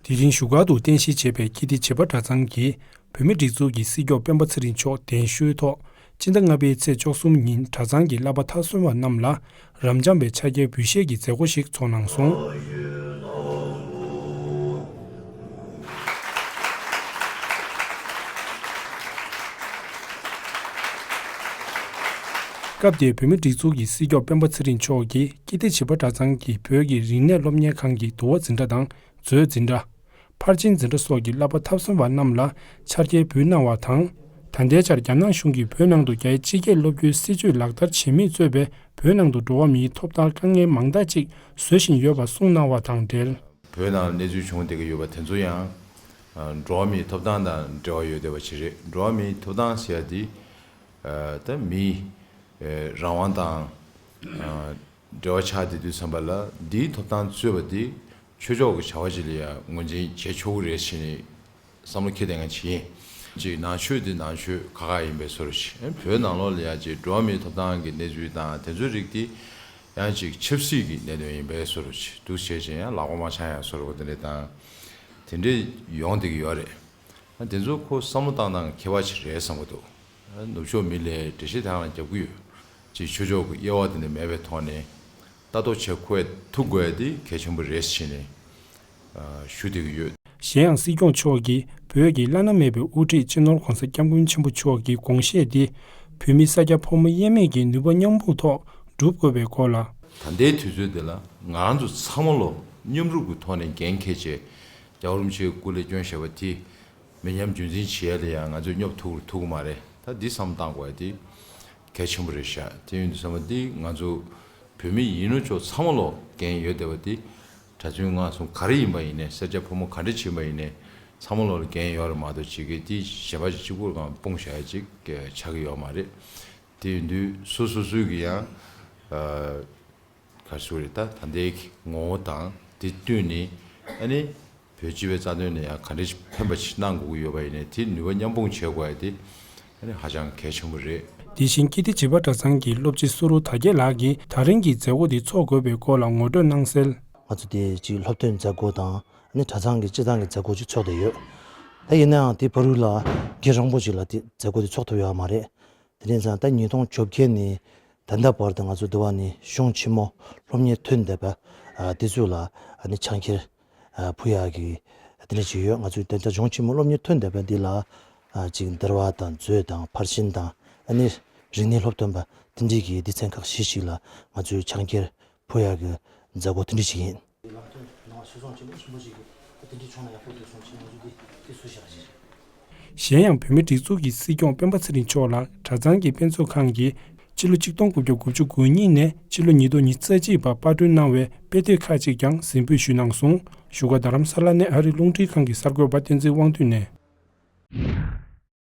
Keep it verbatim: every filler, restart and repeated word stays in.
དེ་རིང་བཞུགས་སྒར་དུ་རྟེན་གཞི་བྱས་པའི་ཀིརྟི་བྱེས་པ་གྲྭ་ཚང་གིས་བོད་མིའི་སྒྲིག་འཛུགས་ཀྱི་སྲིད་སྐྱོང་སྤེན་པ་ཚེ་རིང་མཆོག་གདན་ཞུའི་ཐོག་སྤྱི་ཟླ་ལྔ་པའི་ཚེས་བཅུ་གསུམ་ཉིན་གྲྭ་ཚང་གི་བསླབ་པ་མཐར་སོན་པ་རྣམས་ལ་རབ་འབྱམས་པའི་ཕྱག་འཁྱེར་འབུལ་བཞེས་ཀྱི་མཛད་སྒོ་ཞིག་ཚོགས་གནང་སོང་། སྐབས་དེར་བོད་མིའི་སྒྲིག་འཛུགས་ཀྱི་སྲིད་སྐྱོང་སྤེན་པ་ཚེ་རིང་མཆོག་གིས་ཀིརྟི་བྱེས་པ་གྲྭ་ཚང་གི་བོད་ཀྱི་རིག་གནས་སློབ་གཉེར་ཁང་གི་དུ་བ་འཛིན་གྲྭ་དང་། མཛོད་འཛིན་གྲྭ། ཕར་ཕྱིན་འཛིན་གྲྭ་སོགས་ཀྱི་བསླབ་པ་མཐར་སོན་པ་རྣམས་ལ་ཕྱག་འཁྱེར་འབུལ་གནང་བ་དང་། ད་ལྟའི་ཆར་རྒྱ་ནག་གཞུང་གིས་བོད་ནང་དུ་རྒྱའི་སྤྱི་སྐད་སློབ་རྒྱུའི་སྲིད་བྱུས་ལག་བསྟར་བྱེད་མུས་གཙོས་པའི་བོད་ནང་དུ་འགྲོ་བ་མིའི་ཐོབ་ཐང་དཀའ་ངལ་མང་དག་ཅིག་བཟོ་བཞིན་ཡོད་པ་གསུངས་གནང་བ་དང་འབྲེལ། བོད་ནང་གནས་ཚུལ་བྱུང་བསྡད་ཀྱི་ཡོད་པ་དེ་ཚོ་ཡང་འགྲོ་བ་མིའི་ཐོབ་ཐང་དང་འབྲེལ་བ་ཡོད་བསྡད་པ་ཞིག་རེད། འགྲོ་བ་མིའི་ཐོབ་ཐང་ཟེར་ཡ་དེ་ད་མིའི་རང་དབང་དང་འབྲེལ་བ་ཆགས་བསྡད་དུས་ཙམ་པ་ལ་འདིའི་ཐོབ་ཐང་རྩོད་པ་དེ་ཆོས་ཕྱོགས་ཀྱི་བྱ་བ་ཅིག་ལ་ཡང་ངོས་འཛིན་བྱེད་ཆོག་གི་རེད་ཟེར་ནས་བསམ་བློ་འཁྱེར་བསྡད་མཁན་ཅིག་ཡིན། ཅིག་ནང་ཆོས་དེ་ནང་ཆོས་ཁག་ཁག་ཡིན་པའི་བཟོ་འདྲ་ཞིག་བོད་ནང་ལོགས་ལ་ཡང་ཅིག་འགྲོ་བ་མིའི་ཐོབ་ཐང་གི་གནས་ཚུལ་དང་དེ་ཚོའི་རིགས་དེ་ཡང་ཅིག་ཆབ་སྲིད་ཀྱི་གནད་དོན་ཡིན་པའི་བཟོ་འདྲ་ཞིག་འདུག་བྱས་ཙང་ཡང་ལག་པ་མ་འཆང་ཡ་བཟོ་འདྲ་དེ་འདྲ་དང་དེ་འདྲས་ཡོང་བསྡད་ཀྱི་ཡོད་རེད། དེ་ཚོ་ཁོ་བསམ་བློ་བཏང་སྟངས་ཁྱད་པར་ཅིག་རེད་བསམ་གྱི་འདུག་ནུབ་ཕྱོགས་མི་ལ་འགྲེལ་བཤད་དེ་རང་རྒྱབ་ཀྱི་ཡོད། ཅིག་ཆོས་ཕྱོགས་ཀྱི་དབྱེ་བ་དེ་འདྲ་མེད་པའི་ཐོག་ནས་ལྟ་རྟོག་བྱེད་ཁོ་ཐུབ་དགོས་ཡ་དེ་གལ་ཆེན་པོ་རེད་ཟེར་ནས་ཞུ་བསྡད་ཀྱི་ཡོད། གཞན་ཡང་སྲིད་སྐྱོང་མཆོག་གིས་བོད་ཀྱི་བླ་ན་མེད་པའི་དབུ་ཁྲིད་སྤྱི་ནོར་༧གོང་ས་༧སྐྱབས་མགོན་ཆེན་པོ་མཆོག་གི་དགོངས་བཞེད་དེ་བོད་མི་ས་སྐྱ་ཕོ་མོ་དབྱེར་མེད་ཀྱི་ནུས་པ་མཉམ་སྤུངས་ཐོག་སྒྲུབ་དགོས་པའི་སྐོར་ལ། ད་ལྟའི་དུས་ཚོད་འདི་ལ་ང་རང་ཚོ་ཚང་མ་ལོ་མཉམ་རུབ་ཀྱི་ཐོག་ནས་འགན་འཁྱེར་བྱས་རྒྱལ་བ་རིན་པོ་ཆེའི་སྐུ་ལས་སྐྱོན་བཞེས་པ་དེ། མི་ཉམས་རྒྱུན་འཛིན་བྱེད་ཡ་ལ་ཡང་ང་ཚོས་སྙོབ་ཐུབ་ཐུབ་ཀྱི་མ་རེད། ད་འདི་བསམ་བཏང་དགོས་ཡ་དེ་གལ་ཆེན་པོ་རེད་ཤག་དེ་ཡིན་དུས་ཙམ་པ་འདི་ང་ཚོ་བོད་མི་ཡིན་ནོ་ཅོག་ཚང་མ་ལོ་འགན་ཡོད་བསྡད་པ་འདི་གྲྭ་བཙུན་སྔགས་སྲུང་ག་རེ་ཡིན་པ་ཡིན་ནའི་སེར་སྐྱ་ཕོ་མོ་ག་འདྲ་ཡིན་པ་ཡིན་ནའི་ཚང་མ་ལོ་ལ་འགན་ཡོད་རེད་མ་གཏོགས་ཅིག་གིས་འདི་གཞན་པ་ཅིག་གཅིག་པུར་གང་སྤུངས་བཞག་ཡ་ཅིག་ཆགས་ཀྱི་ཡོད་མ་རེད། དེ་ཡིན་དུས་སོ་སོ་སོའི་གི་ཡང་ག་རེ་ཟེར་དགོས་རེད། ད་ད་ལྟའི་ངོ་བོ་དང་དེ་བསྟུན་ནས་ཨ་ནི་བོད་སྤྱི་པའི་རྩ་དོན་ལ་ཡང་ག་འདྲ་ཕན་པ་ཞིག་གནང་དགོས་ཀྱི་ཡོད་པ་ཡིན་ནའི་དེ་ནུས་པ་མཉམ་སྤུངས་བྱེད་དགོས་ཡ་དེ་ཨ་ནི་ཧ་ཅང་གལ་ཆེན་པོ་རེད། དེ་བཞིན་ཀིརྟི་བྱེས་པ་གྲྭ་ཚང་གི་སློབ་སྤྱི་སུ་རུ་དར་རྒྱས་ལགས་ཀྱིས་ད་རིང་གི་མཛད་སྒོ་འདི་འཚོགས་དགོས་པའི་སྐོར་ལ་ངོ་སྤྲོད་གནང་གསལ། ང་ཚོ་དེ་གཅིག་སློབ་སྟོན་མཛད་སྒོ་དང་ཨ་ནི་གྲྭ་ཚང་གི་སྤྱི་བཏང་གི་མཛད་སྒོ་ཅིག་འཚོགས་བསྡད་ཡོད། ད་ཡིན་ནའང་དེ་བར་དུ་ལ་རྒན་རིང་པོ་ཅིག་ལ་དེ་མཛད་སྒོ་དེ་འཚོགས་ཐུབ་ཡོད་མ་རེད། དེ་རིང་ཙང་ད་ཉིས་སྟོང་བཅོ་བརྒྱད་ནས་ད་ལྟ་བར་དུ་ང་ཚོ་འདི་བ་ནས་གཞུང་ཆེན་མོ་སློབ་གཉེར་ཐོན་བསྡད་པ་ཨ་དེ་ཚོ་ལ་ཨ་ནི་ཕྱག་འཁྱེར་ཨ་ཕུལ་ཡག་གི་དེ་འདྲ་ཅིག་ཡོད། ང་ཚོས་ད་ལྟ་གཞུང་ཆེན་མོ་སློབ་གཉེར་ཐོན་བསྡད་པ་འདི་ལ་ཨ་ཅིག་འདུལ་བ་དང་མཛོད་དང་ཕར་ཕྱིན་དང་ཨ་ནི་རིག་གནས་སློབ་སྟོན་པ་དེ་འདྲའི་གི་སྡེ་ཚན་ཁག་བཞི་ཞིག་ལ་ང་ཚོས་ཕྱག་འཁྱེར་ཕུལ་ཡག་གི་མཛད་སྒོ་དེ་འདྲ་ཞིག་ཡིན། ལམ་སྟོན་གནང་བ་སུད་ཚོང་ཆེན་པོ་ཆེན་པོ་ཞིག་གིས་དེ་འདྲའི་བྱུང་ན་ཡག་པོ་འདུག་གསུངས་ཕྱིན། ང་ཚོ་འདི་དེ་སུ་བཞག་ཞིག་རེད། གཞན་ཡང་བོད་མིའི་སྒྲིག་འཛུགས་ཀྱི་སྲིད་སྐྱོང་སྤེན་པ་ཚེ་རིང་མཆོག་ལ་གྲྭ་ཚང་གི་དཔེ་མཛོད་ཁང་གིས་སྤྱི་ལོ་གཅིག་སྟོང་དགུ་བརྒྱ་དགུ་བཅུ་གོ་གཉིས་ནས་སྤྱི་ལོ་ཉིས་སྟོང་ཉི་ཤུ་རྩ་གཅིག་བར་པར་སྐྲུན་གནང་བའི་དཔེ་དེབ་ཁག་ཅིག་ཀྱང་གཟིགས་འབུལ་ཞུས་གནང་སོང་། བཞུགས་སྒར་རྡ་རམ་ས་ལ་ནས་ཨ་རིའི་རླུང་འཕྲིན་ཁང་གི་གསར་འགོད་པ་བསྟན་འཛིན་དབང་འདུས་ནས།